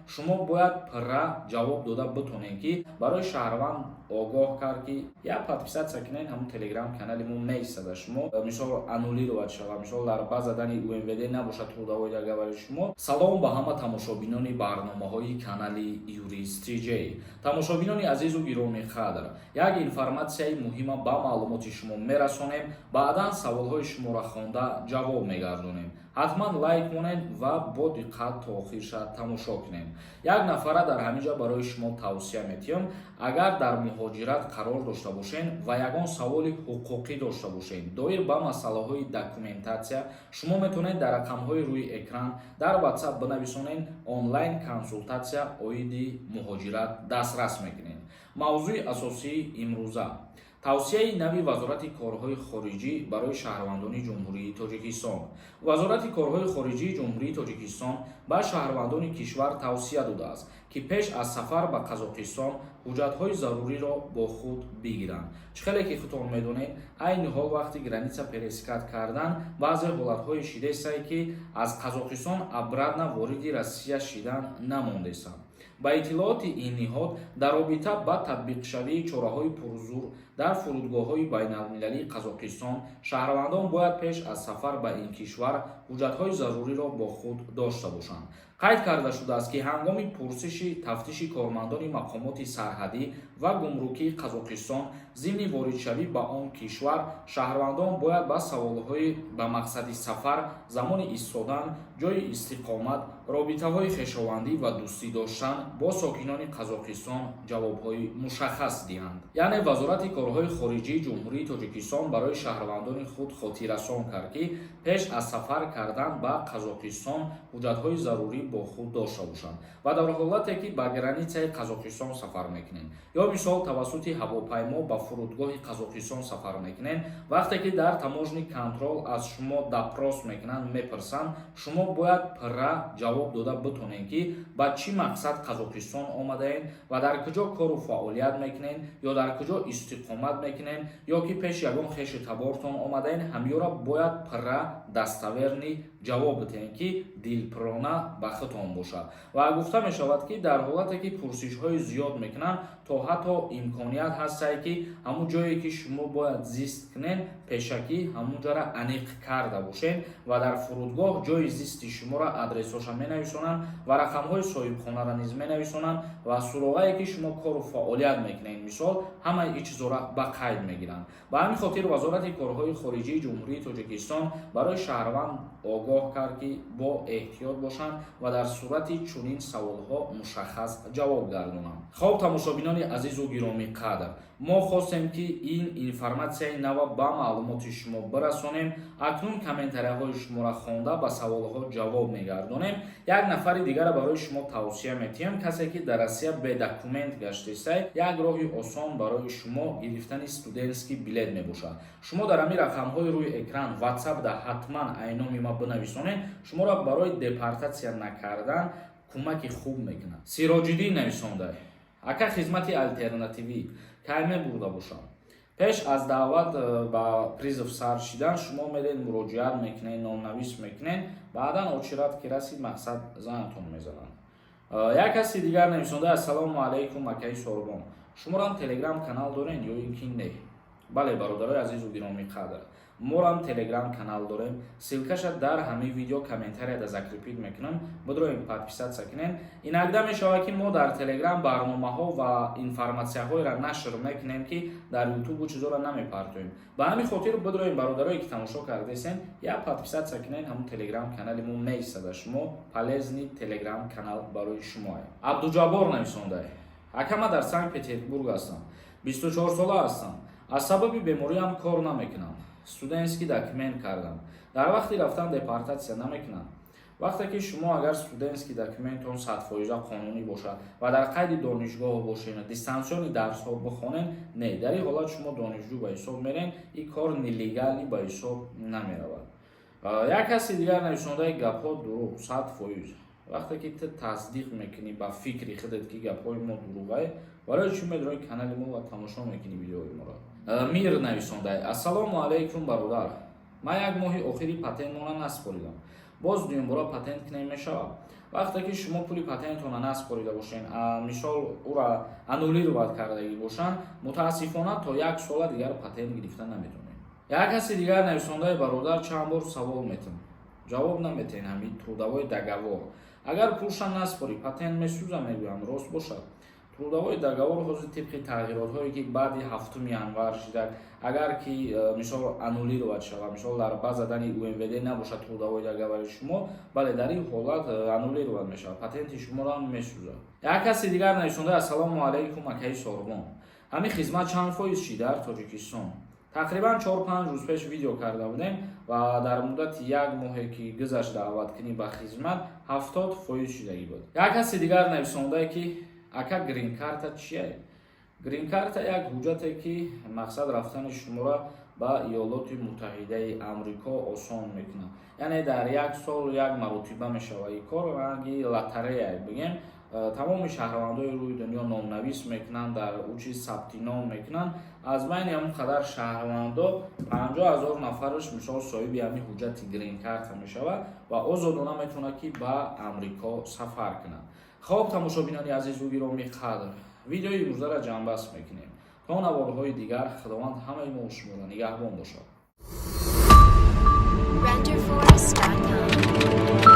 Шумо бояд пурра ҷавоб дода битонед, ки барои шаҳрванд огоҳ кард, ки як подписаться кунед, ҳамун Телеграм канали мо меистада. Шумо, мисол, аннулировать шава, мисол, дар база данных УМВД набошад трудовой договори шумо. Салом ба ҳама тамошобинони барномаҳои канали Юрист TJ. Тамошобинони азизу гиромӣ қадр, як информатсияи муҳима ба маълумоти шумо мерасонем, баъдан саволҳои шуморо хонда ҷавоб мегардонем. Ҳатман лайк монед ва бо диққат то охирша тамошо кунем. Як нафара дар ҳамин ҷо барои шумо тавсия метиҳам: агар дар муҳоҷират қарор дошта бошед ва ягон саволи ҳуқуқӣ дошта бошед доир ба масъалаҳои документатсия, шумо метавонед дар рақамҳои рӯи экран дар WhatsApp бинависонед, онлайн консултатсия оиди муҳоҷират дастрас мекунед. Мавзӯи асосии имрӯза: тавсияи нави Вазорати корҳои хориҷӣ барои шаҳрвандони Ҷумҳурии Тоҷикистон. Вазорати корҳои хориҷии Ҷумҳурии Тоҷикистон ба шаҳрвандони кишвар тавсия додааст, ки пеш аз сафар ба Қазоқистон ҳуҷҷатҳои заруриро бо худ бигиранд. Чӣ хеле ки худтон медонед, айни ҳол вақти граница пересекать кардан баъзе ҳолатҳое шидесае, ки аз Қазоқистон обратно вориди Россия шидан намондесанд. Ба иттилооти ин ниҳод, дар робита ба татбиқшавии чораҳои пурзур дар фурудгоҳҳои байналмилалии Қазоқистон, шаҳрвандон бояд пеш аз сафар ба ин кишвар ҳуҷҷатҳои заруриро бо худ дошта бошанд. Қайд карда шудааст, ки ҳангоми пурсиши тафтиши кормандони мақомоти сарҳадӣ ва гумрукии Қазоқистон зимни воридшавӣ ба он кишвар, шаҳрвандон бояд ба саволҳои ба мақсади сафар, замони истодан, ҷойи истиқомат, робитаҳои хешовандӣ ва дӯстӣ доштан бо сокинони Қазоқистон ҷавобҳои мушаххас диҳанд. Яъне Вазорати корҳои хориҷии Ҷумҳурии Тоҷикистон барои шаҳрвандони худ хотиррасон кард, ки пеш аз сафар кардан ба Қазоқистон ҳуҷҷатҳои зарурӣ бо худ дошта бошанд ва дар ҳолате ки ба границаи Қазоқистон сафар мекунед ё, мисол, тавассути ҳавопаймо ба фурудгоҳи Қазоқистон сафар мекунед, вақте ки дар таможенный контроль аз шумо допрос мекунанд, мепурсанд, шумо бояд пурра ҷавоб дода битонед, ки ба чӣ мақсад Қазоқистон омадаед ва дар куҷо кору фаъолият мекунед ё дар куҷо истиқомат мекунед, ё ки пеши ягон хешу табортон омадаед. Ҳамёра бояд пурра, достоверный ҷавоб бидиҳед, ки дилпурона ба худтон бошад. Ва гуфта мешавад, ки дар ҳолате ки пурсишҳои зиёд мекунанд, то ҳатто имконият ҳастае, ки ҳамун ҷое ки шумо бояд зист кунед, пешакӣ ҳамун ҷора аниқ карда бошед ва дар фурудгоҳ ҷои зисти шуморо, адресҳоша менависонанд ва рақамҳои соҳибхонаро низ менависонанд ва суроғае ки шумо кору фаъолият мекунед, мисол, ҳамаи ин чизҳоро ба қайд мегиранд. Ба ҳамин хотир Вазорати корҳои хориҷии Ҷумҳурии Тоҷикистон барои шаҳрванд огоҳ кард, ки бо эҳтиёт бошанд ва дар сурати чунин саволҳо мушаххас ҷавоб гардонанд. Хоб, тамошобинони азизу гиромӣ қадр, мо хостем, ки ин информатсияи нава ба маълумоти шумо бирасонем. Акнун комментарияҳои шуморо хонда, ба саволҳо ҷавоб мегардонем. Як нафари дигара барои шумо тавсия метиҳам: касе ки дар Россия бе документ гаштесай, як роҳи осон барои шумо гирифтани студентский билет мебошад. Шумо дар ҳамин рақамҳои рӯи экран WhatsApp да ҳатман айноми ма бинависонед, шуморо барои депортатсия накардан кӯмаки хуб мекунад. Сироҷиддин нависонда: «Ака, хизмати алтернативӣ кай мебурда бошам?» Пеш аз даъват ба призыв сар шидан шумо меред, муроҷиат мекунед, номнавис мекунед, баъдан очередь ки расид, мақсад, занатон мезананд. Як каси дигар нависонда: «Ассалому алайкум, акаи Сорбон, шуморам Телеграм канал дорен ё ин ки не?» Бале, бародарои азизу гиромӣ қадр, морам Телеграм канал дорем. Ссылкаша дар ҳамин видео комментарияда закрепить мекунам, бидроем, подписаться кунем. Иногда мешавад, ки мо дар Телеграм барномаҳо ва информатсияҳоеро нашр мекунем, ки дар Ютубу чизоро намепартоем. Ба ҳамин хотир бидроем, бародарое ки тамошо кардесен, як подписаться кунем, ҳамун Телеграм канали мо меистада. Шумо полезный Телеграм канал барои шумоа. Абдуҷаббор нависонда: «Ака, ман дар Санкт Петербург ҳастам, 24 сола ҳастам, аз сабаби бемориам кор намекунам, студентский документ кардам, дар вақти рафтан депортатсия намекунам?» Вақте ки шумо агар студентский документон 100% қонунӣ бошад ва дар қайди донишгоҳ бошед, дистанционный дарсҳо бихонед, не, дар ин ҳолат шумо донишҷӯ ба ҳисоб мерен, ин кор нелегальный ба ҳисоб намеравад. Як каси дигар нависондаи: «Гапҳо дурӯғ 100%». Вақте ки ту тасдиқ мекунӣ ба фикри худат, ки гапҳои мо дурӯғае, барои чӣ медрои канали мо ва тамошо мекунӣ видеои моро? Мир нависондай: «Ассалому алайкум, бародар, ман як моҳи охири патентмона насупоридам. Боз дуюмбора патент кунем, мешавад. Вақте ки шумо пули патентона наспорида бошен, мисол, ура аннулировать кардагӣ бошанд, мутаассифона, то як сола дигар патент гирифта наметавонед. Як каси дигар нависондаи: «Бародар, чанд бор савол метам, ҷавоб наметаҳен. Ҳамин трудовой договор, агар пулша наспорӣ, патент месӯза, мегӯям, рост бошад?» Трудовой договор ҳозир тибқи тағйиротҳое, ки баъди 7 январ шуда, агар ки мисол аннулировать шавад, мисол, дар база данных УМВД набошад трудовой договори шумо, бале, дар ин ҳолат аннулировать мешавад, патенти шуморо месӯзад. Як каси дигар нависонда: «Ассалому алайкум, акаи Сорбон, ҳамин хизмат чанд фоиз шид дар Тоҷикистон?» Тақрибан 4-5 рӯз пеш видео карда будем ва дар муддати як моҳе, ки гузашт, даъваткунӣ ба хизмат 70% шудагӣ буд. Як каси дигар нависондае, ки: «Ака, грин-карта чие?» Грин-карта як ҳуҷҷате, ки мақсад рафтани шуморо ба Иёлоти Муттаҳидаи Амрико осон мекунад. Яъне дар як сол як маротиба мешавад ин кор, ранги лотерея бигем. Тамоми шаҳрвандои рӯи дунё номнавис мекунанд, дар ӯ чиз сабти ном мекунанд. Аз байни ҳамон қадар шаҳрвандо 50 000 нафараш, мисол, соҳиби ҳамин ҳуҷҷати грин-карта мешавад ва озодона метавонад, ки ба Амрико сафар кунад. Хоб, тамошобинони азизу гиромӣ қадр, видеои имрӯзаро ҷамъбаст мекунем. То наворҳои дигар Худованд ҳамаи мо шуморо нигаҳбон бошад. Renderforest.com.